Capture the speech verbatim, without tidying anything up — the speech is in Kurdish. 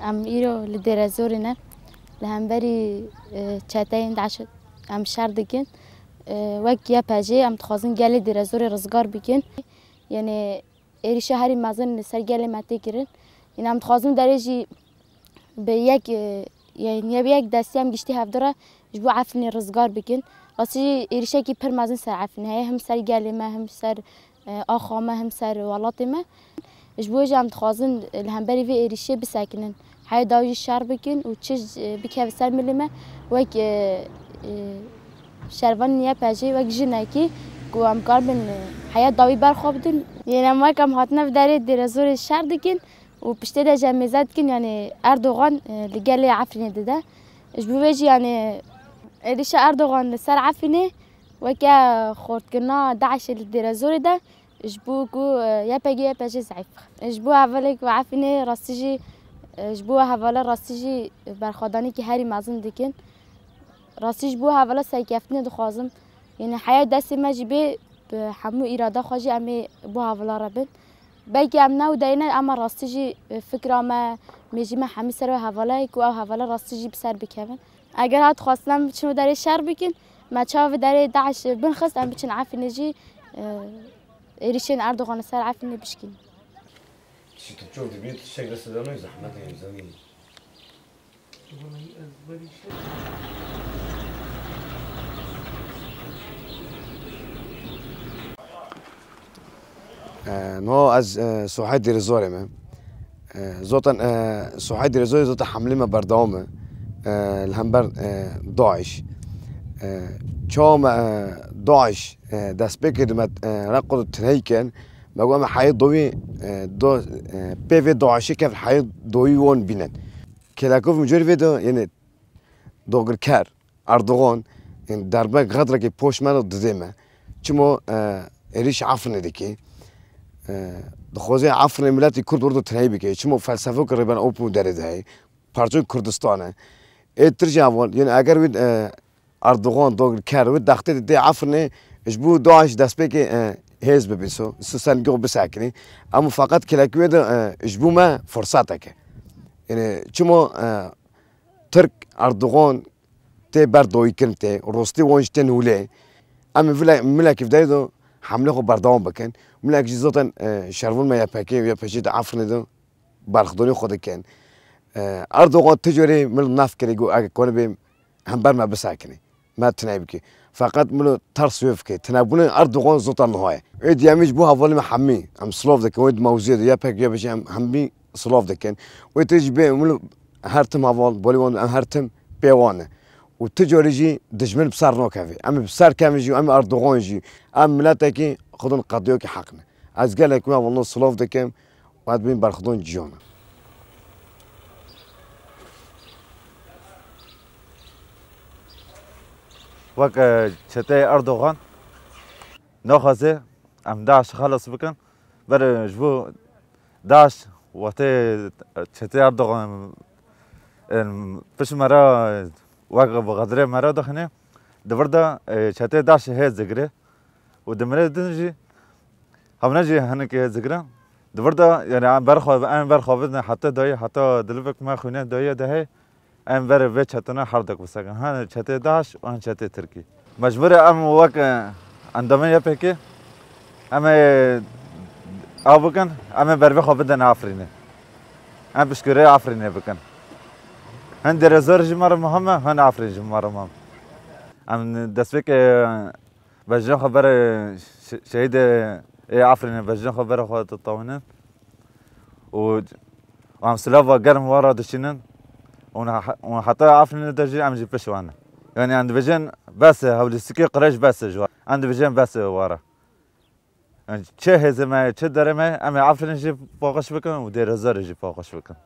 Em îro li Dêrezorê ne. Li hemberî, e, çeteyên DAIŞ em şer dikin. E, wek Y P G em dixwazin gelê Dêrezorê rizgar bikin. Yanî êrîşa herî mezin li ser gelê me tê kirin. Yanî em dixwazin derê jî bi yek, e, yanî bi yek destî em giştî hevdû re ji bo Efrînê rizgar bikin. Rastî jî êrîşekî pir mezin ser Efrînê heye, him ser gelê me, him ser e, axa me, him ser welatê me. Ji bo jî em dixwazin li hemberî vê êrîşê bisekinin. Heya dawî jî şer bikin û çi, e, bikeve ser milê me wek, e, e, şervanên Y P G, wek jinekî ku em karibin, e, heya dawî berxwe bidin. Yanî em wek em hatine vê derê Dêrezorê şer dikin û piştê de jî em mêze dikin, yanî Erdogan, e, li gelê Efrînê dide. Ji bo vê jî yanî êrîşa Erdogan li ser Efrînê weke xortkirina DAIŞê li Dêrezorê de, ji bo ku, e, Y P G, Y P G zeîf. Ji bo hevalê ku Efrînê rastî jî, e, ji bo hevala rastî jî berxwedanekî herî mezin dikin. Rastî ji bo hevala serkeftinê dixwazim. Yanî heya destê me jî bê, bi hemû îrada xwe jî em ê bo hevala re bin. Belkî em ne û deyne, ama rastî jî, e, fikra me, mêjî me hemî ser wê hevala ye ku ew hevala rastî jî bi ser bikevin. Eger hat xwestin em biçin wê derê şer bikin, me çawa vê derê DAIŞ binxist, em biçin Efrînê jî, e, êrîşên Erdogan li ser Efrînê bişkînin. Şi tu çok dibî, tu çek dest de ne zahmet ne zanî. E, no ez, e, Sohayê Dêrezorê me. E, zaten, e, Sohayê Dêrezorê zaten hemlê me berdewam e. E, li hember, e, DAIŞ. E, çawa me, e, DAIŞ, e, destpêkê di me, e, reqo di tineyken, me got me heyê dawî, e, do, e, pê vê DAIŞê kevin heyê dawî wan bînin. Kêlekov micorî vê de, yanî dagirker, Erdogan, yanî derbe xetrekê poş me re didê me. Çimo, e, êrîş Efrînê dike. E, dixwaze Efrînê miletî Kurd ordo tineyî bike. Çimo felsefo ki Rêber Apo derê de heye. Parçoyê Kurdistan e. Ê tir jî heval, yanî eger wî, e, Erdogan dagirker wî dextê didê Efrînê, ji bo DAIŞ destpêkê, e, hêz bibî so, so sendîgo bisekinî. Ema feqet kêlekî wê de, e, ji bo me fursatek e. Yanî çimo, e, Tirk Erdogan tê ber dawîkirin tê, rostî wan jî tên hûlê. Em ê vile-, milekî vê derê de hemlê xwe berdewam bikin. Milek jî zaten, e, şervûn me Y P G û Y P G di Efrînê de berxwedonî xwe dikin. E, Erdogan tu corê min naf kirî got, eger konibê hember me bisekinî. Me tiney bike. Feqet min ters wê fikê. Tinebûnê Erdogan zota niha ye. Wê diyemî ji bo hevalê me hemî. Em silav dikin. Wê di mewziyê de Y P G Y P G em hemî silav dikin. Wê tê jî bê min her tim heval, bolê wan em her tim pê wan e. Û tu carî jî dijmin bi ser nakeve. Em ê bi ser kevin jî, em ê Erdogan jî. Em miletekî xwedin qediyokî heq ne. Ez gelek wê hevalno silav dikim. Wet bin berxwedon ciyana. Wek, e, çeteyê Erdogan naxwaze em DAIŞ xelas bikin. Ber, e, ji bo DAIŞ wextê çetê Erdogan, e, pişt me re wek bi xedirê me re dixine, di vir de, e, çetê DAIŞ hêz digire û di mirê din jî hewne jî hinek hêz digire. Di vir de, yanî em berxwe, em berxwe bidin heta dayê, heta dilivek me xwînê dayê de heye. Em berê vê çetine herdek bisekin. Hin çetê DAIŞ û hin çetê Tirkî. Mecbûr e em wek, e, endamê Y P G, em ê av bikin, em ê bervê xwe bidin Efrînê. Em piştgirê Efrînê bikin. Hin Dêrezor ji me re muhim e, hin Efrîn ji me re muhim. Em destpêkê bejnê xwe berê şe-, şehîdê ê Efrînê bejnê xwe berê xwe ditewînin. Û em silava germ wan re dişînin. Û he-, û heta Efrînê de jî em jî pişt wan ne. Yanî em dibêjin bes e, hewlîstikê qirêj bes e ji wan. Em dibêjin bes e wan re. Yanî çi hêzê me ye, çi derê me ye, em ê Efrînê jî paqij bikin û Dêrezorê jî paqij bikin.